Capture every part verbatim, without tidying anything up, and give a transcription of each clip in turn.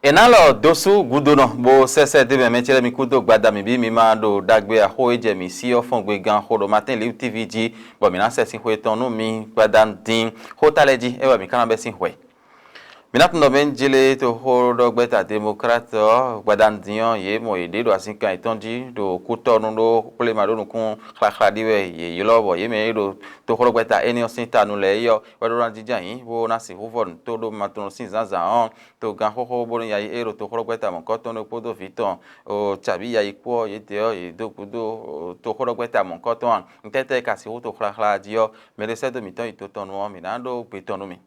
È nǎ lɔ dó sú gúdo nɔ bó sɛ́sɛ́ dó mɛ mɛ ce lɛ́ɛ mi kúdó gbada mǐ bí mi ma ɖo ɖagbe axó e jɛ mǐ sí ɔ́ fɔ́n gbe gán xo ɖo Martin Live T V jí, bɔ mǐ ná sɛ sín xwe tɔn nú mi gbadanu dín. Xó ta lɛ́ɛ jí é wɛ mǐ ka ná bɛ́ sín hwɛ. Mǐ ná tunwun ɖɔ mɛ jlé toxóɖɔgbɛ́ta Democrate ɔ́ gbadanu dín ɔ́, yě mɔ yěɖée ɖo azinkan yětɔn jí ɖo kútɔ́nú ɖó kpléma ɖó nukún xlaxla ɖi wɛ yě ylɔ́, bɔ yě mɛ e ɖo toxóɖɔgbɛ́ta énɛ́ ɔ́ sín ta nu lɛ́ɛ é ɔ́ wɛ ɖó ná jínjɔ́n ayǐ bó ná sixú vɔ nǔ tó ɖó matɔn sín zǎnzǎn ɔ́. Togán xóxó bónú yayi e ɖo toxóɖɔgbɛ́ta mɔ̌kɔtɔn ɖokpó dó vǐ tɔn o cǎví yayi kpó ɔ́, yědɛɛ ɔ́, yě dó gǔdo toxóɖɔgbɛ́ta mɔ̌kɔtɔn a? Ntɛ́tɛ́ e ka sixú to xláxlá jí ɔ́, mɛɖé sɛ́ dó mǐtɔn yi to tɔn nu ɔ́, mǐ ná ɖó gbe tɔn nú mì.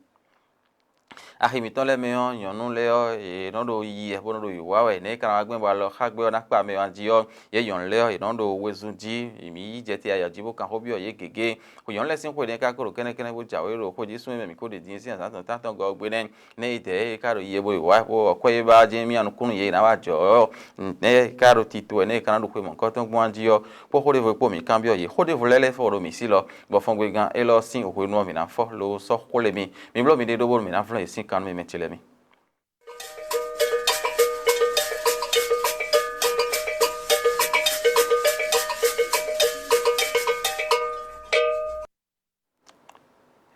Axi mǐtɔn lɛ́ɛ mɛ ɔ́, nyɔ̌nu lɛ́ɛ ɔ́, yě nɔ ɖo yiyi wɛ bó nɔ ɖo wǐwá wɛ, nɛ̌ è ka ná wá gbɛn bɔ alɔ xá gbé ɔ́ ná kpa mɛ ɔ́ jí ɔ́, yě nyɔ̌nu lɛ́ɛ ɔ́, yě nɔ ɖo wezun jí, mǐ yi jɛ te ayɔ jí bó kan xó byɔ́ yě gěgé. Xo nyɔ̌nu lɛ́ɛ sín xwe nɛ́ ka ko ɖo kɛ́nɛ́kɛ́nɛ́ bó jǎwe ɖo xó jí súnmɛ mɛ mǐ ko ɖě din sín azǎn tɔn tántɔn gɔ́ ɔ́ gbe nɛ́. Nɛ́ yi dɛ̌ é ka ɖo yiyi bo yi wǎ bó ɔ́, kwɛ́ e ba jɛ́n mì anukúnnú yě ná wá jɔ ɔ́, nɛ́ é ka ɖo tito wɛ nɛ́ è ka ná ɖu xwe mɔ̌kɔtɔn gbɔn jí ɔ́, kpó xó ɖěvo e kpó mǐ kanbyɔ́ yě. Xó ɖěvo lɛ́ɛ lɛ́ fɔ ɖo mǐ sí lɔ, bɔ fɔngbe gán élɔ́ sín hwenu ɔ́ mǐ ná fɔ lo sɔ́ xwlé mi. Mi bló miɖée ɖó bónú mǐ ná vlɔ́n yě sín kan nú mi mɛ ce lɛ́ɛ mi.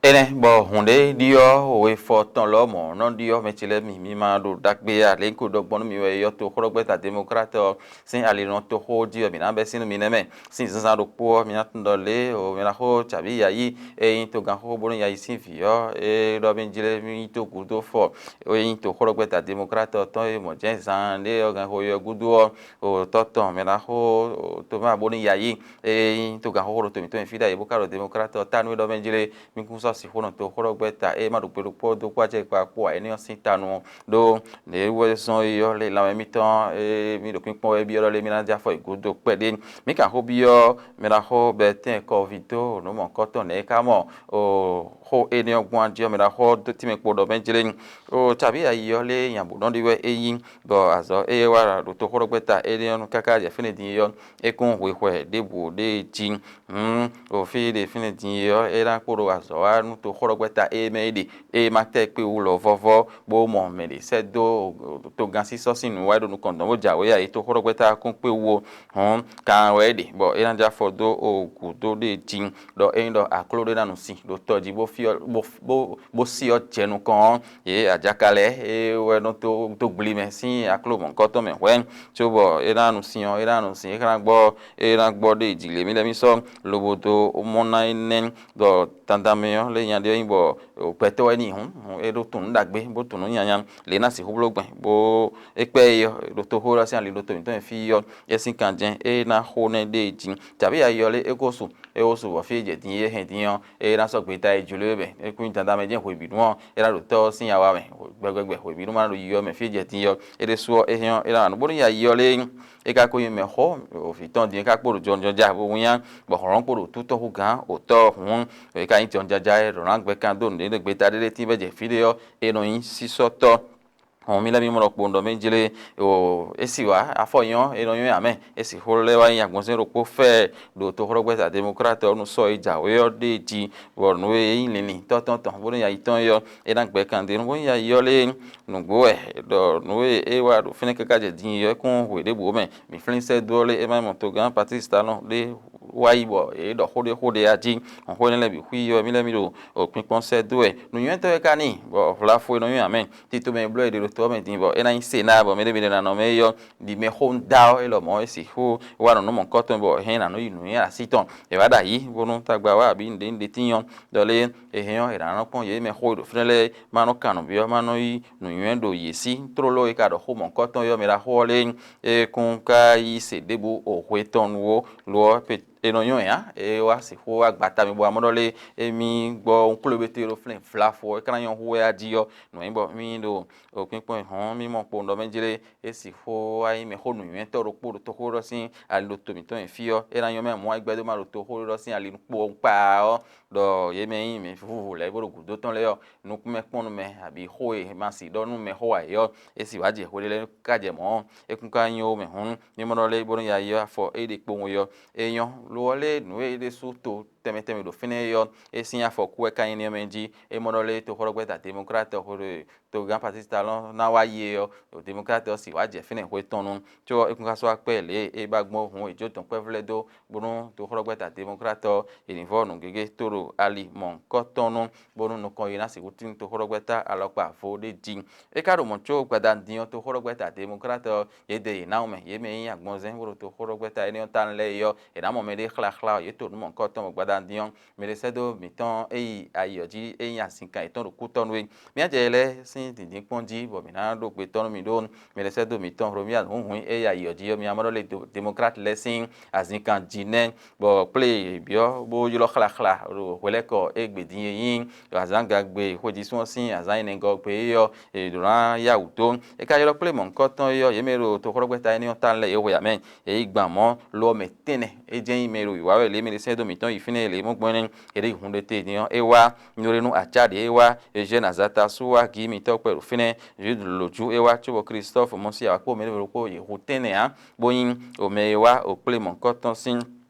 Énɛ́ bɔ hǔn ɖé ɖyɔ́ wefɔ tɔn lɔmɔ̌ nɔ ɖyɔ́ mɛ ce lɛ́ɛ mi, mi ma ɖo ɖagbe ǎ. Lě ko ɖɔ gbɔn nú mi wɛ yɔ́ toxóɖɔgbɛ́ta Democrate ɔ́ sín alinɔ toxó jí wɛ mǐ ná bɛ́ sín nú mi nɛ́ mɛ. Sín zínzán ɖokpó ɔ́, mi ná tunwun ɖɔ lě o mi ná xó cǎví yayi e nyí togán xóxó bónú yayi sín vǐ ɔ́, é ɖɔ mì jlé mì yi dó gǔdo fɔ e nyí toxóɖɔgbɛ́ta Democrate ɔ́ tɔn e mɔ̌ jɛ́n zaan ɖé ɔ́ gǎn xó yɔ gúdo ɔ́, o tɔ́ tɔn mɛ ná xó Tomáa bónú yayi e nyí togán xóxó ɖo to mǐtɔn e fí ɖ'ayǐ bó ka ɖo Democrate ɔ́ ta nú é ɖɔ mɛ jlé. Mi kún sɔ́ sixú nɔ toxóɖɔgbɛ́ta e ma ɖo gbe ɖokpó ɔ́ dó kpó acɛ kpa kpó ǎ énɛ́ ɔ́ sín ta nu ɔ́ ɖó nɛ̌ wɛ zɔn é ɔ́ lé lanmɛ mitɔn e mi ɖo kpínkpɔ́n wɛ byɔ́ ɖɔ lé mi ná jɛ afɔ yi gúdo kpɛɖé. Mi kan xó byɔ́ mɛ ná xó bɛtɛ́n kɔví dó nǔ mɔ̌kɔtɔn nɛ̌ é ka mɔ o xó énɛ́ ɔ́ gbɔn jí ɔ́ mɛ ná xó dó tínmɛ kpo ɖɔ mɛ jlé. O cǎví ayi ɔ́ lé nya bǒ nɔ ɖi wɛ é nyí, bɔ azɔ̌ e é wa ɖo toxóɖɔgbɛ́ta énɛ́ ɔ́ nu káká jɛ fínɛ́ din é ɔ́, é kún hwe hwɛ ɖěbǔ ɖé jí. Hǔn, ɖo fí ɖe fínɛ́ din é ɔ́, é ná kpo ɖo azɔ̌ wa nú toxóɖɔgbɛ́ta e mɛ é ɖe, e ma tɛ́ kpé wú lɔ vɔ́vɔ́, bó mɔ mɛ ɖě sɛ́ dó togán sísɔ́ sín nǔ wá é ɖo nukɔn dɔn bó jǎwe ǎ, é toxóɖɔgbɛ́ta kún kpé wú ó. Hǔn, kan wɛ é ɖe, bɔ é ná jɛ afɔ dó gǔdo ɖé jí, ɖɔ ényí ɖɔ akló ɖé ná nu sin ɖo tɔ jí bó fyɔ́ bó bó bó syɔ́ jɛ nukɔn ɔ́, yě ajaka lɛ́ɛ é wɛ nɔ dó dó gbli mɛ sín akló mɔ̌hunkɔtɔn mɛ hwɛ̌, cóbɔ é ná nu sin ɔ́, é ná nu sin, é ná gbɔ é ná gbɔ ɖe jǐ lě mì lɛ́ mì sɔ́ lobo dó mɔ ná é nɛ́ ɖɔ dandan mɛ ɔ́ lé nya ɖé ɔ́ nyí bɔ gbɛtɔ́ wɛ n'i hǔn, é ɖó tunwun ɖagbe bó tunwun nyanya lě ná sixú bló gbɛn bó é kpɛ́ é ɔ́ ɖo toxó ɔ́ sín ali ɖo to mǐtɔn e fí ɔ́, é sín kan jɛ́n é ná xó nɛ́ ɖée jí. Tǎví ayi ɔ́ lé é ko su, é ko su bɔ fí e jɛ din é hɛn din ɔ́, é ná sɔ́ gbeta e jló é mɛ. É kún nyí dandan mɛ jɛ́n hwebǐnu ɔ́, é ná ɖo Tɔ́ ɔ́ sín ya wa mɛ. Gbɛgbɛgbɛ hwebǐnu ma ɖo yiyi ɔ́ mɛ fí e jɛ din ɔ́, é ɖésú ɔ́, é hɛn ɔ́, é ná wa nǔ. Bónú nyi ayi ɔ́ lé é ka ko nyí mɛxó vǐ tɔn din é ka kpo ɖo jɔnjɔnja bó wínnyá, bɔ hlɔ̌n kpo ɖo tú tɔn hú gǎn òtɔ́ ɔ́ hǔn, é ka nyí jɔnjɔnja e ɖǒ ná gbɛ kan dó nǔɖé ɖé gbeta ɖé lɛ́ɛ tín bɔ é jɛ fí ɖé ɔ́, é nɔ nyí sísɔ́tɔ́. Hɔn mi lɛ́ mi mɔ ɖɔ kpowun ɖɔ mɛ jlé o é sì wá afɔ nyɔ é nɔ nyɔ amɛ é sì xó lɛ́ wá nyi agbɔnzɛn ɖokpó fɛ ɖo toxlɔ́gbɛ́ta Democrate ɔ́ nu sɔ e jǎwe ɔ́ ɖe jí, bɔ nǔ e nyí linlin tɔ́tɔn tɔn bónú nyi ayi tɔn é ɔ́ é ná gbɛ kan ɖe nú bónú nyi ayi ɔ́ lé nǔgbó wɛ ɖɔ nǔ e é wa ɖo fínɛ́ káká jɛ din é ɔ́ kún hwe ɖěbǔ mɛ. Mǐ flín sɛ́ dó ɔ́ lé é má nyí mɔ togán Patrice Talon ɖé wá yi bɔ yě ɖɔ xó ɖé xó ɖé a jí. Hɔn xó énɛ́ lɛ́ɛ bǐ xwí ɔ́, mí lɛ́ mí ɖo kpínkpɔ́n sɛ́ dó wɛ. Nǔnywɛ́tɔ́ e ka n'i, bɔ vlafo e nɔ nywɛ́ amɛ. Tito mɛ e bló e ɖe ɖo to ɔ́ mɛ din, bɔ é ná nyí se ná, bɔ mɛɖé mɛɖé ná nɔ mɛ é ɔ́, ɖi mɛ xó da ɔ́, é lɔmɔ̌ é sixú wá nɔ nǔ mɔ̌kɔtɔn, bɔ é hɛn nǎ nɔ yi nǔnywɛ́ así tɔn. È wá ɖo ayǐ bónú tagba wá abǐ nǔɖé nǔɖé tín ɔ́, ɖɔ lé è hɛn ɔ́, è nǎ nɔ kpɔ́n yě mɛ xó e ɖo fínɛ́ lɛ́ɛ, má nɔ kan nǔ byɔ́, má nɔ yí nǔnywɛ́ ɖo yě sí. Tlóló e ka ɖɔ xó mɔ̌kɔtɔn ɔ́, mɛ ɖaxó ɔ́ lé, é kún ka yí se ɖěbǔ o hwe tɔn nu ó. Lo ɔ́, è nɔ nyɔ́ ɛ ǎ, é wá sixú wá gba ta mì bɔ amɔ́ ɖɔ lé, émí gbɔ un kplɔ́ we te ɖo flɛ́n vlafo, é ka ná nyɔ́ hu wɛ a jí ɔ́, nǔ e nyí bɔ mí ɖo kpínkpɔ́n hɔn mí mɔ kpowun ɖɔ mɛ jlé, é sixú wá nyí mɛxó nǔnywɛ́tɔ́ ɖokpó ɖo toxóɖɔ́ sín ali ɖo to mǐtɔn nyi fí ɔ́, é ná nyɔ́ mɛ mɔ̌ wá gbɛ́ dó má ɖo toxóɖɔ́ sín ali kpowun kpa ɔ́, ɖɔ yě mɛ nyí mɛ vúvú lɛ́ɛ bó ɖo gǔdo tɔn lɛ́ɛ ɔ́, nukúnmɛ kpɔ́n nú mɛ, abǐ xó e ma sixú ɖɔ nú mɛ xó ǎ é ɔ́, é sì wá jɛ hwe ɖé lɛ́ɛ ká jɛ mɔ̌ ɔ́, é kún ka nyí ó mɛ hǔn, ní mɔ ɖɔ lé bónú ya yi ɔ́ afɔ é ɖe kpowun é ɔ́, é nyɔ́. Lo ɔ́ lé nǔ e é ɖésú to tɛnmɛ tɛnmɛ ɖo fínɛ́ é ɔ́, é sín afɔkú wɛ ka nyí énɛ́ mɛ jí. É mɔ ɖɔ lé toxɔ́ɖɔgbɛ́ta Democrate xwe ɖo togán Patrice Talon ná wá yi é ɔ́, ɖo Democrate ɔ́ sì wá jɛ fínɛ́ hwe tɔn nu. Có ɔ́, é kún ka sɔ́ akpɛ́ lě e é ba gbɔn hǔn è jó dɔ̌nkpɛvlɛ́ dó bónú toxɔ́ɖɔgbɛ́ta Democrate ɔ́, è nǐ vɔ́ nǔ gěgé tó ɖo ali mɔ̌hunkɔtɔn nu, bónú nukɔn yi ná sixú tín toxɔ́ɖɔgbɛ́ta alɔkpa vo ɖé jí. É ka ɖo mɔ̌ có gbadanu din ɔ́, toxɔ́ɖɔgbɛ́ta Democrate ɔ́, yědɛɛ yě ná mɛ, yě mɛ e nyí agbɔnzɛ́n bó ɖo toxɔ́ɖɔgbɛ́ta énɛ́ ɔ́ tánú lɛ́ɛ é ɔ́, è nǎ mɔ mɛɖé xláxlá ɔ́, yě to nǔ mɔ̌hunkɔtɔn bɔ gbadanu din ɔ́, mɛ ɖé sɛ́ dó mǐtɔn e yi ayi ɔ́ jí e nyí azinkan yětɔn ɖo kútɔ́ nú é. Mì jɛ lɛ́ɛ sín dǐndínkpɔ́n jí bɔ mǐ ná ɖó gbe tɔn nú mì ɖó mɛ ɖé sɛ́ dó mǐtɔn Romuald Hunhun e yi ayi ɔ́ jí ɔ́, mi ná mɔ ɖɔ lé Democrate lɛ́ɛ sín azinkan jí nɛ́, bɔ kplé yě byɔ́ bó ylɔ́ xláxlá ɖo hwelɛ́kɔ e gbe din e nyí azǎngagbe xwéjísún ɔ́ sín azǎn ɛnɛgɔ́ gbe é ɔ́, è ɖǒ ná yá wǔ dó. É ka ylɔ́ kplé mɔ̌hunkɔtɔn é ɔ́, yě mɛ e ɖo toxɔ́ɖɔgbɛ́ta énɛ́ ɔ́ tánú lɛ́ɛ yě hwe ǎ mɛ. Yě yi gban mɔ̌, lo ɔ́ mɛ tɛ́nnɛ é jɛ́n nyí mɛ e ɖo wǐwá wɛ lě mɛ ɖé sɛ́n dó mǐtɔn yi fínɛ́ lě mɔ̌ gbɔn énɛ́. È ɖe yi hun ɖé te din ɔ́, é wá. Nyoɖénu acá ɖě é wá. Eugène Azata sú wá gǐ mitɔ́ kpɛ ɖo fínɛ́. Jude Lǒjú é wá cóbɔ Christophe Mɔsí awǎkpo mɛ ɖěvo ɖokpó yě hu tɛ́nnɛ ǎ, bó nyí omɛ e wá okplé mɔ̌kɔ́tɔn sín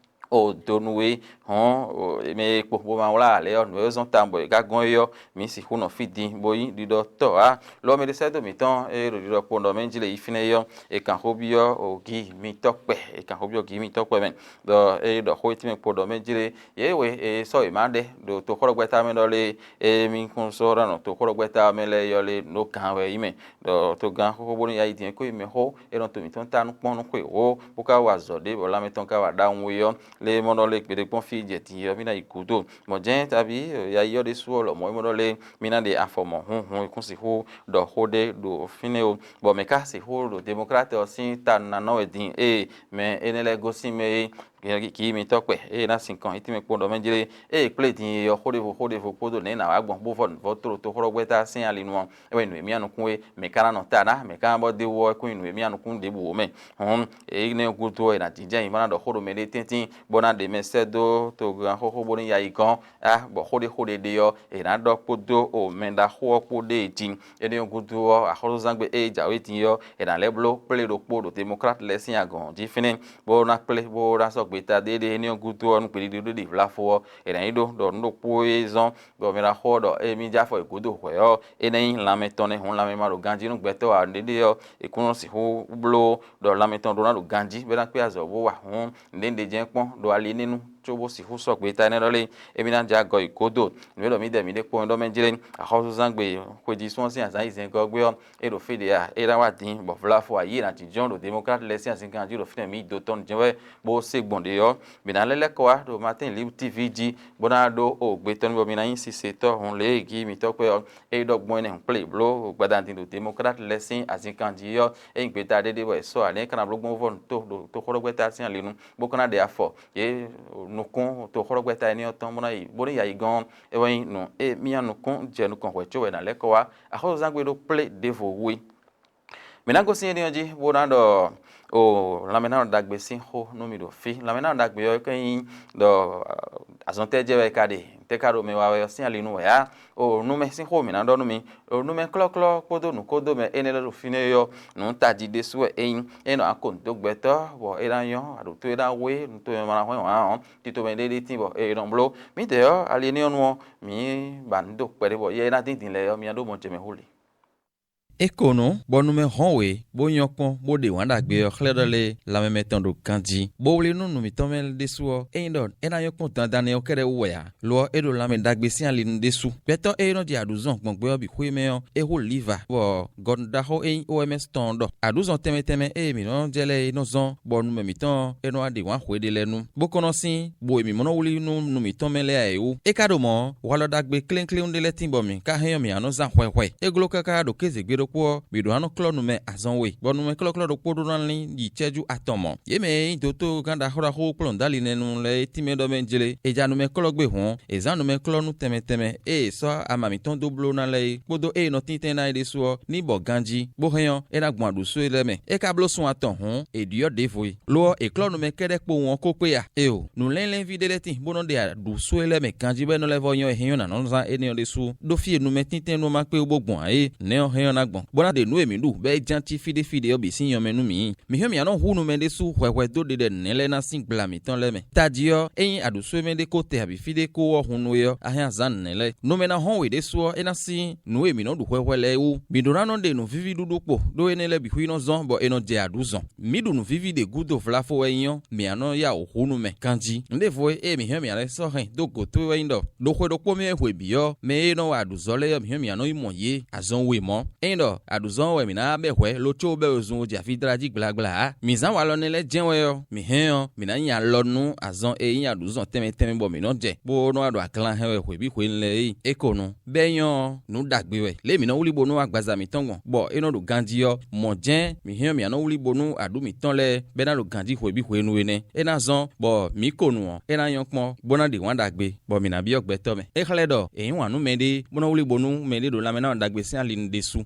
o donu e hɔn mɛ e kpo bó ma wlá ǎ lɛ́ɛ ɔ́, nǔ e zɔ́n tawun bɔ è ka gɔ́n é ɔ́, mǐ sixú nɔ fí din bó nyí ɖiɖɔtɔ́ ǎ. Lo ɔ́, mɛ ɖé sɛ́ dó mǐtɔn e ɖo ɖiɖɔ kpowun ɖɔ mɛ jlé yi fínɛ́ é ɔ́, è kan xó byɔ́ gǐ mitɔ́ kpɛ, è kan xó byɔ́ gǐ mitɔ́ kpɛ mɛ, ɖɔ é ɖɔ xó e tínmɛ kpo ɖɔ mɛ jlé yě we e sɔ́ wěma ɖɛ ɖo toxɔ́ɖɔgbɛ́ta mɛ ɖɔ lé, émí kún sɔ́ ná nɔ toxɔ́ɖɔgbɛ́ta mɛ lɛ́ɛ ylɔ́ lé nǔ gǎn wɛ yí mɛ, ɖɔ togán xóxó bónú ya yi din kó yi mɛ xó, é nɔ to mǐtɔn ta nukpɔ́n nú xwe wǒ, bó ka wa azɔ̌ ɖé bɔ lanmɛ tɔn ka wa ɖaxó é ɔ́, lé mɔ ɖɔ lé gbeɖé kpɔ́n fí jɛ din ɔ́, mì ná yi gǔdo. Mɔ̌ jɛ́n taví ya yi ɔ́ ɖésú ɔ́ lɔmɔ̌ é mɔ ɖɔ lé mì ná ɖe afɔ mɔ̌ húnhun e kún sixú ɖɔ xó ɖé ɖo fínɛ́ ó, bɔ mɛ ka sixú ɖo Democrate ɔ́ sín ta ná nɔ wɛ din ée mɛ énɛ́ lɛ́ɛ gosín mɛ é. Kǐ mitɔ́ kpɛ ée ná sinkɔn yi tínmɛ kpɔ́n ɖɔ mɛ jlé ée kplé din e ɔ́, xó ɖěvo xó ɖěvo kpódó nɛ̌ ná wá gbɔn bó vɔ nǔvɔ́ tló toxɔ́ɖɔgbɛ́ta sín ali nu ɔ́, é wɛ nǔ e mì nukún é, mɛ ka ná nɔ ta ná, mɛ ka ná bɔ dó wɔ é kún nyi nǔ e mì nukún ɖěbǔ wǒ mɛ. Hǔn énɛ́ gúdo ɔ́, è nǎ jínjɔ́n ayǐ bó ná ɖɔ xó ɖo mɛɖé tɛ́ntin, bó ná ɖe mɛ sɛ́ dó togán xóxó bónú ya yi gɔ́n, á bɔ xó ɖé xó ɖé ɖe ɔ́, è nǎ ɖɔ kpódó o mɛ ɖaxó ɔ́ kpó ɖée jí. Énɛ́ ɔ́ gúdo ɔ́, axɔ́súzángbe e jǎwe din ɔ́, è nǎ lɛ́ bló kplé ɖokpó ɖo Democrate lɛ́ɛ sín agɔ̌n jí fínɛ́, bó ná kplé bó ná sɔ́ gbeta ɖé ɖe énɛ́ ɔ́ gúdo ɔ́, nú gbeɖiɖe ɖé ɖe vlafo ɔ́, è nǎ yi ɖó ɖɔ nǔ ɖokpó e zɔ́n bɔ mɛ ɖaxó ɔ́ ɖɔ émí jɛ afɔ e gǔdo hwɛ̌ ɔ́, é ná nyí lanmɛ tɔn nɛ́ hǔn lanmɛ ma ɖo ganjí nú gbɛtɔ́ ǎ ɖéɖé ɔ́, è kún nɔ sixú bló ɖɔ lanmɛ tɔn ɖó ná ɖo ganjí bɔ é ná kpé azɔ̌ bó wa hǔn nǔɖé jɛ́n kpɔ́n ɖo ali énɛ́ nu, cóbó sixú sɔ́ gbeta énɛ́ ɖɔ lé émí ná jɛ agɔ yi gǒdo. Nǔ e ɖɔ mǐdɛɛ mǐ ɖe kpɔ́n ɖɔ mɛ jlé axɔ́súzángbe xwejísún ɔ́ sín azǎn yi zɛngɔ́ gbé ɔ́, é ɖo fí ɖě a? É ná wá din bɔ vlafo ayǐ e nǎ jínjɔ́n ɖo Democrate lɛ́ɛ sín azinkan jí ɖo fínɛ́ mǐ yi do tɔn jɛ́n wɛ bó sé gbɔn ɖě ɔ́, mǐ ná lɛ́ lɛ́ kɔ wá ɖo Martin Libre T V jí bó ná ɖó o gbe tɔn bɔ mi ná nyí sisetɔ́ hun lě e gǐ mitɔ́ kpé ɔ́. É ɖɔ gbɔn énɛ́ kplé bló gbadanu din ɖo Democrate lɛ́ɛ sín azinkan jí ɔ́, é nyí gbeta ɖé ɖé bɔ è sɔ́ ǎ nɛ́ é ka ná bló gbɔn vɔ to ɖo toxɔ́ɖɔgbɛ́ta sín ali nu, bó ka ná ɖe afɔ yě nukún toxɔ́ɖɔgbɛ́ta énɛ́ ɔ́ tɔn bó ná yi bó ní yi ayigɔ́n ɔ́, é wɛ nyí nǔ e mía nukún jɛ nukɔn hwɛ̌ có wɛ è nǎ lɛ́ kɔ wá. Axɔ́súzángbe ɖó kplé ɖěvo wú é. Mǐ ná gosín énɛ́ ɔ́ jí bó ná ɖɔ o lanmɛnánɔ ɖagbe sín xó nú mi ɖo fí. Lanmɛnánɔ ɖagbe ɔ́ é nyí ɖɔ azɔn tɛ́ jɛ wɛ é ka ɖe, tɛ́ ka ɖo mɛ wa wɛ ɔ́ sín ali nu wɛ ǎ. O numɛ sín xó mǐ ná ɖɔ nú mi. O numɛ klɔ́klɔ́ kpódó nǔkódó mɛ énɛ́ lɛ́ɛ ɖo fínɛ́ é ɔ́, nǔ tají ɖésú wɛ é nyí. É nɔ wá ko nǔ dó gbɛtɔ́ bɔ é ná nyɔ́, aɖǒ tó é ná wé, nú to mɛ ma ná hwɛ́n wǎn ɔ́, tito mɛ ɖé ɖé tín bɔ é nɔ bló. Mǐdɛɛ ɔ́, ali énɛ́ ɔ́ nu ɔ́, mǐ ba nǔ do kpɛɖé bɔ yɛ é ná dín din lɛ́ɛ ɔ́, mi ná ɖó mɔ jɛ mɛ hú lě. É ko nǔ, bɔ nu mɛ hɔ́n wě, bó nyɔ́ kpɔ́n, bó ɖe wǎn ɖagbe ɔ́ xlɛ́ ɖɔ lé lanmɛ mɛtɔn ɖo ganjí, bó wlí nú nǔ mitɔn mɛ ɖésú ɔ́, ényí ɖɔ é ná nyɔ́ kpɔ́n dandan nɛ́ ɔ́ kɛ́ɖɛ́ wú wɛ ǎ. Lo ɔ́, é ɖo lanmɛ ɖagbe sín ali nu ɖésú. Gbɛtɔ́ e nɔ ɖi aɖǔzɔn gbɔn gbé ɔ́ bǐ xwé mɛ ɔ́, é hu Liva, bɔ gɔnu ɖaxó e nyí O M S tɔn ɔ́ ɖɔ: Aɖǔzɔn tɛnmɛ tɛnmɛ e mǐ nɔ jɛ lɛ́ɛ é nɔ zɔ́n, bɔ numɛ mǐtɔn ɔ́, é nɔ wá ɖi wǎn hwe ɖé lɛ́ɛ nu, bó kɔn nɔ sín bo e mǐ mɔ nɔ wlí nú nu mǐtɔn mɛ lɛ́ɛ ǎ é wú. É ka ɖo mɔ̌ ɔ́, walɔ ɖagbe klénkléwún ɖé lɛ́ɛ tín bɔ mǐ ka hɛn ɔ́, mǐ ná nɔ zán hwɛhwɛ. É gló káká ɖo kéze gbe ɖokpó ɔ́, mǐ ɖó ná nɔ klɔ́ nu mɛ azɔn we, bɔ numɛ klɔ́klɔ́ ɖokpó ɖó ná lín yi cɛ́jú atɔn mɔ̌. Yě mɛ e nyí dotó gán ɖaxó ɖaxó kplɔ́nǔdálínɛnu lɛ́ɛ e tínmɛ ɖɔ mɛ jlé, è ja numɛ klɔ́ gbé hǔn, è zǎn numɛ klɔ́ nú tɛnmɛ tɛnmɛ e è sɔ́ ama mǐtɔn dó bló ná lɛ́ɛ é, kpódó ée è nɔ tíntɛ́n ná é ɖésú ɔ́, ní bɔ ganjí, bó hɛn ɔ́, é ná gbɔn aɖǔsú élɔ́ mɛ. É ka bló sun atɔn hǔn, è ɖyɔ̌ ɖěvo e. Lo ɔ́, è klɔ́ nu mɛ kɛ́ɖɛ́ kpowun ɔ́ kó kpé a? Éeǒ, nǔlɛ́nlɛ́nví ɖé lɛ́ɛ tíin bó nɔ́ ɖe aɖǔsú élɔ́ mɛ ganjí bɔ é nɔ lɛ́ vɔ́ nyɔ́ e hɛn nyɔ́ ná nɔ zán énɛ́ ɔ́ ɖésú, ɖó fí e nu mɛ tíntɛ́nnú ɔ́ ma kpé wú bó gbɔn ǎ é, nɛ̌ ɔ́ hɛn ɔ́ ná gbɔn. bó ná ɖe nǔ e mǐ ɖu bɔ é ján cí fí ɖé fí ɖé ɔ́ bǐ sín nyɔ mɛ nú mǐ. Mǐ hɛn mǐ ná nɔ hu nú mɛɖé sú hwɛhwɛ dó ɖe ɖɛ nɛ̌ lɛ́ɛ ná sín gbla mǐtɔn lɛ́ɛ mɛ. Tají ɔ́, ényí aɖǔsú e mɛ ɖé ko tɛ abǐ fí ɖé ko ɔ́ hun nú we ɔ́, a hɛn azǎn nɛ̌ lɛ́ɛ. Numɛ ná hɔn we ɖésú ɔ́, é ná sín nǔ e mǐ nɔ ɖu hwɛhwɛ lɛ́ɛ wú. Mǐ ɖó ná nɔ ɖe nǔvíví ɖuɖu kpo, ɖó énɛ́ lɛ́ɛ bǐ xwí nɔ zɔ́n bɔ è nɔ jɛ aɖǔ zɔn. Mǐ ɖu nǔvíví ɖě gúdo vlafo wɛ nyí ɔ́, mǐ ná nɔ yá wǔ hu nú mɛ ganjí. Nǔɖévo e mǐ hɛn mǐ ná lɛ́ sɔ́ hɛn dó gǒ towe wɛ nyí ɖɔ, ɖo xwe ɖokpó mɛ e hwe bǐ ɔ́, mɛ e nɔ wa aɖǔzɔ́ lɛ́ɛ ɔ́, mǐ hɛn mǐ ná nɔ yi mɔ yě azɔn we mɔ̌. Ényí ɖɔ aɖǔzɔ́ ɔ́ wɛ mǐ ná wá bɛ́ hwɛ̌ lo có bɛ́ wezun wo jɛ afi dlá jí gblagbla ǎ, mǐ zán walɔ nɛ́ lɛ́ɛ jɛ́n wɛ ɔ́, mǐ hɛn ɔ́, mǐ ná nyi alɔ nú azɔn e nyí aɖǔzɔ́n tɛnmɛ tɛnmɛ bɔ mǐ nɔ jɛ, bó nɔ wá ɖo aglán hɛn wɛ hwebǐ hwenu lɛ́ɛ é. É ko nu, bɔ é nyɔ́ ɔ́, nǔ ɖagbe wɛ. Lě e mǐ nɔ wlí bónú agbaza mǐtɔn gbɔn, bɔ é nɔ ɖo ganjí ɔ́, mɔ̌ jɛ́n mǐ hɛn ɔ́, mǐ ná nɔ wlí bónú aɖǔ mǐtɔn lɛ́ɛ bɔ é ná ɖo ganjí hwebǐ hwenu é nɛ́. É ná zɔ́n bɔ mǐ ko nu ɔ́, é ná nyɔ́ kpɔ́n, bó ná ɖi wǎn ɖagbe, bɔ mǐ ná byɔ́ gbɛtɔ́ mɛ. É xlɛ́ ɖɔ è yǐ wǎn nú mɛɖé bó nɔ́ wlí bónú mɛɖé ɖo lanmɛ ná wǎn ɖagbe sín ali nu ɖésú.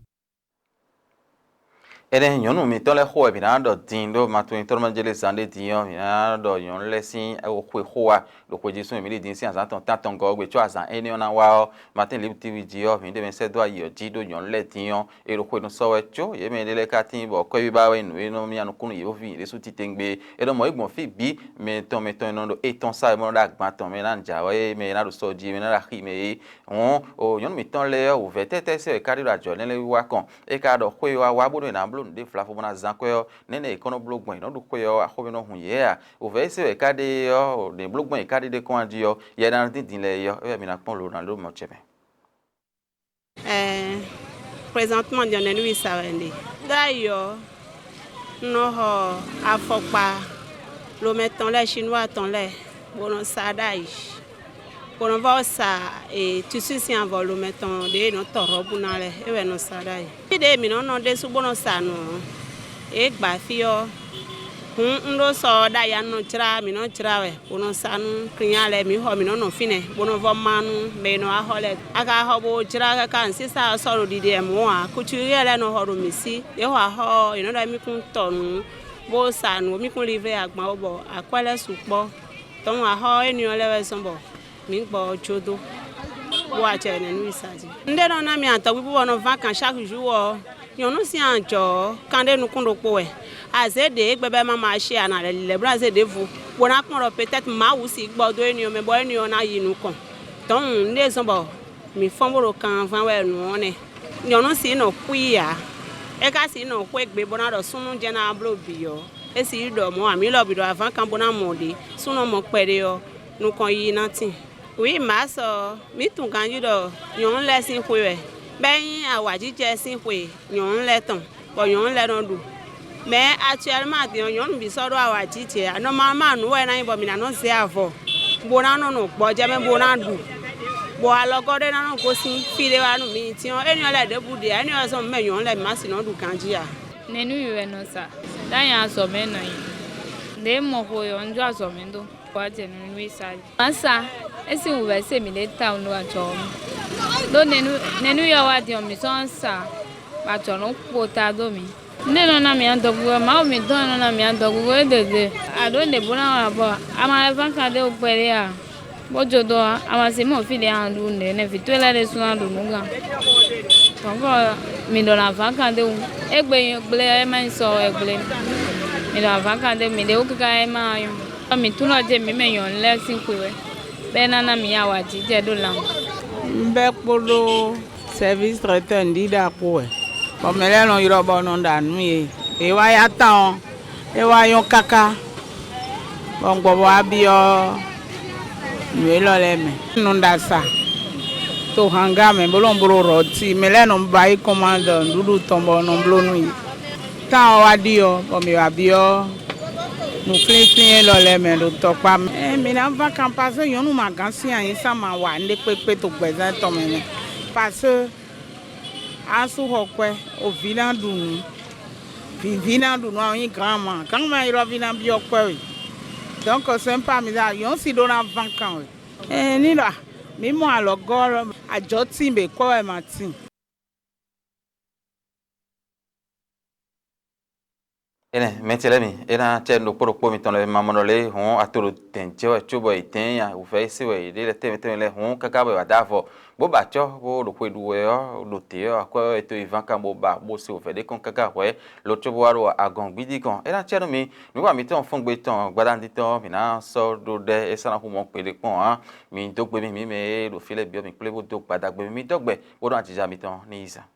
Énɛ́ nyɔ̌nu mǐtɔn lɛ́ɛ xo wɛ mǐ ná ɖɔ din ɖó ma tunwun nyitɔ́ ma jlé zán ɖé din ɔ́, mǐ ná ɖɔ nyɔ̌nu lɛ́ɛ sín xwe xó wá ɖo xwejísún e mǐ ɖi din sín azǎn tɔn tántɔngɔ́ ɔ́ gbe có azǎn énɛ́ ɔ́ ná wá ɔ́, Matín Libre T V jí ɔ́, mǐ ɖe mɛ sɛ́ dó ayǐ ɔ́ jí ɖó nyɔ̌nu lɛ́ɛ din ɔ́, è ɖo xwe nú sɔ́ wɛ có yě mɛ ɖé lɛ́ɛ ka tíin bɔ kɔ́yíbá wɛ nǔ e nɔ mì nukúnnú yě ɖésú titewungbe é. È nɔ mɔ yě gbɔn fí bǐ, mɛ tɔn mɛ tɔn e nɔ ɖo étɔn sá wɛ bó nɔ́ ɖó agban tɔn mɛ ná jǎ wɛ é, mɛ e ná ɖo sɔ jí é, mɛ ná ɖo axi mɛ é. Hɔn o nyɔ̌nu mǐtɔn lɛ́ɛ ɔ́, wǔvɛ́ tɛ́tɛ́ sɛ́ wɛ é ka ɖe ɖo ajɔ̌ énɛ́ lɛ́ɛ wiwa kɔn? É ka ɖɔ xwé ɔ́ wá wá bónú è nǎ bló nǔɖé vlavo bó ná zán kwɛ́ ɔ́, nɛ̌ nɛ̌ è kɔn nɔ bló gbɔn è nɔ́ ɖo xwé ɔ́, axɔ́ mɛ nɔ hun yě a? Wǔvɛ́ e sɛ́ wɛ é ka ɖe é ɔ́, nɛ̌ bló gbɔn è ka ɖe ɖé kɔn a jí ɔ́, yɛ ná dín din lɛ́ɛ é ɔ́, é wɛ mi ná kpɔ́n lǒ ná ɖó mɔ ce mɛ. Ɛɛ, présentement jɔn nɛ́ nú sa wɛ un ɖe. Ɖ'ayǐ ɔ́, un nɔ xɔ afɔkpa lomɛ tɔn lɛ́ɛ, Chinois tɔn lɛ́ɛ, bó nɔ sa ɖ'ayǐ, bó nɔ vɔ́ sa tissu sín avɔ lomɛ tɔn ɖě è nɔ tɔ rɔ̌bu ná lɛ́ɛ, é wɛ un nɔ sa ɖ'ayǐ. Fí ɖě mǐ nɔ nɔ ɖésú bó nɔ sa nǔ ɔ́, yě gba fí ɔ́, hǔn un ɖó sɔ ɔ́ ɖ'ayǐ, un nɔ jlá, mǐ nɔ jlá wɛ, bó nɔ sa nú client lɛ́ɛ, mǐ xɔ mǐ nɔ nɔ fínɛ́, bó nɔ vɔ́ má nú mɛ e nɔ wá xɔ lɛ́ɛ. A ka xɔ bó jlá káká nǔsísá ɔ́ sɔ́ ɖo ɖiɖe wɛ mɔ̌ ǎ. Kutuɖiɖɛ lɛ́ɛ nɔ xɔ ɖo mǐ sí. Yě xɔ axɔ́ ɔ́, yě nɔ ɖɔ émí kún tɔ nǔ, bó sa nǔ, émí kún livré agban ó, bɔ akwɛ́ lɛ́ɛ sukpɔ́. Dɔ̌n axɔ́ énɛ́ ɔ́ lɛ́ɛ wɛ zɔ́n bɔ mǐ gbɔ ɔ́ jó dó, bó wá jɛ nɛ̌ nú i sa jí. Un ɖe nɔ ná mi adɔgbígbó bɔ nɔ ván kan chaque jour ɔ́, nyɔ̌nu sín ajɔ ɔ́, kan ɖé nukún ɖokpó wɛ. A zě ɖě gbɛbɛ́ ma ma ashi a nǎ lɛ́ lilɛ bó ná zé ɖěvo, bó ná kpɔ́n ɖɔ peut-être Mawu sixú gbɔ dó énɛ́ ɔ́ mɛ, bɔ énɛ́ ɔ́ ná yi nukɔn. Dɔ̌n un ɖe zɔ́n bɔ mǐ fɔ́n bó ɖo kanván wɛ nǔ ɔ́ nɛ́. Nyɔ̌nu sixú nɔ xwí i ǎ. É ka sixú nɔ xwé gbe bó ná ɖɔ súnnu jɛ́n ná bló bǐ ɔ́, é sixú ɖɔ mɔ̌ ǎ. Mǐ lɔ bǐ ɖo aván kan bó ná mɔ ɖě, súnnu ɔ́ mɔ kpɛɖé ɔ́, nukɔn yiyi ná tíin. Wǐ Maasi ɔ́, mǐ tunwun ganjí ɖɔ nyɔ̌nu lɛ́ɛ sín xwe wɛ, bɔ é nyí awǎjijɛ sín xwe nyɔ̌nu lɛ́ɛ tɔn, bɔ nyɔ̌nu lɛ́ɛ nɔ ɖu. Mɛ̌ atuɛlman din ɔ́, nyɔ̌nu bǐ sɔ́ ɖó awǎjijɛ ǎ. Nɔmalman nǔ wɛ é ná nyí bɔ mǐ ná nɔ zé avɔ, bó ná nɔ nɔ gbɔjɛ́ mɛ bó ná ɖu, bɔ alɔgɔ́ ɖé ná nɔ gosín fí ɖé wá nú mǐ. Din ɔ́, énɛ́ ɔ́ lɛ́ɛ ɖěbǔ ɖe ǎ, énɛ́ ɔ́ zɔ́n mǐ mɛ nyɔ̌nu lɛ́ɛ mǐ ma sixú nɔ ɖu ganjí ǎ. Nɛ̌ nú mǐ wɛ nɔ sa? Ɖó a nyi azɔ̌ mɛ nɔ nyi. Ɖě mɔ xwe ɔ́, un jó azɔ̌ mɛ dó. Wá jɛ nǔ nú i sa jí. Má sa, é sín wǔvɛ́ se mǐ ɖe tawun ɖo ajɔ ɔ́ mɛ. Ɖó nɛnú yɔ wá din ɔ́, mǐ sɔ́ sa bɔ ajɔ̌ nɔ kpo ta dó mǐ. Nɛ́ nɔ ná mǐ adɔgúgú wɛ, Mawu mǐtɔn e nɔ ná mǐ adɔgúgú é ɖě ɖe. A ɖǒ nǔɖé bó ná wa bɔ a ma lɛ́ ván kan ɖé wú kpɛɖé a? Bó jó dó ɔ́, a ma sixú mɔ fí ɖě a nɔ ɖu nǔɖé nɛ́, vǐ towe lɛ́ɛ ɖésú ná ɖu nǔ gán. Dɔ̌nkɔ mǐ ɖɔ nǎ ván kan ɖé wú. Égbé gblé ɔ́, é má nyí sɔ wɛ gblé. Mǐ ɖɔ nǎ ván kan ɖé wú, mǐ ɖě wú káká é má nyɔ́. Mǐ túnɔ ce mǐ mɛ nyɔ̌nu lɛ́ɛ sín xwe wɛ, bɔ é ná ná mǐ awǎjijɛ ɖó lanmɛ. Un bɛ́ kpódó sɛvísi trɛtɛ́ nǔɖiɖa kpó wɛ, bɔ mɛ lɛ́ɛ nɔ ylɔ́ bɔ un nɔ ɖa nǔ yě. Yě wá yá tán ɔ́, é wá nyɔ́ káká, bɔ un gbɔ bó wá byɔ́ nǔ élɔ́ lɛ́ɛ mɛ. Un nɔ ɖa sa to hanga mɛ, bó nɔ bló rɔ̌ti. Mɛ lɛ́ɛ nɔ ba yí kɔnmándɔ nǔɖuɖu tɔn bɔ un nɔ bló nú yě. Tán ɔ́ wá ɖi ɔ́, bɔ mǐ wá byɔ́ nǔflínflín élɔ́ lɛ́ɛ mɛ ɖo tɔkpá mɛ. Ɛɛ, mǐ ná ván kan pasé nyɔ̌nu ma gǎn sín anyǐsá ma wa nɖé kpékpé to gbɛ̌zán tɔn mɛ nɛ́. Pasé a sú xɔ kwɛ́, o vǐ ná ɖu nǔ. Vǐví ná ɖu nǔ a nyí gǎn ma. Gǎn ma ylɔ́ ví ná byɔ́ kwɛ́ we. Donc c'est pas mǐ ɖo ayɔ̌ si ɖó ná ván kan we. Ɛɛ, ní ɖɔ mǐ mɔ alɔgɔ́ ɔ́, ajɔ̌ tín bě kwɛ́ wɛ ma tín. Énɛ́ mɛ ce lɛ́ɛ mi, é ná cɛ ɖokpó ɖokpó mitɔn lɛ́ɛ ma mɔ ɖɔ lě hɔn ato ɖo dɛ̌n jɛ wɛ cóbɔ è dɛ̌n ya wǔvɛ́ é se wɛ è ɖe lɛ́ tɛnmɛ tɛnmɛ lɛ́ɛ hɔn káká bɔ è wǎ dó avɔ, bó ba acɔ́ bó ɖo xwe ɖu wɛ ɔ́, ɖo tě ɔ́ akwɛ́ ɔ́ è to yi ván kan bó ba bó se wǔvɛ́ ɖé kɔn káká hwɛ̌ lo cóbó wá ɖo agɔn gbídí gɔn. É ná cɛ nú mi, nǔ wa mǐtɔn fɔ́ngbetɔn gbadá ɖitɔ́ mǐ ná sɔ́ ɖó ɖɛ́ é sɔ́ ná xú mɔ gbeɖé kpɔ́n ǎ. Mi dó gbe mì mǐ mɛ e ɖo fí lɛ́ɛ bǐ ɔ́, mǐ kplé bó dó gbadá gbe mì, mǐ dɔ́ gbɛ bó nɔ́ ajija mitɔn ní yi zan.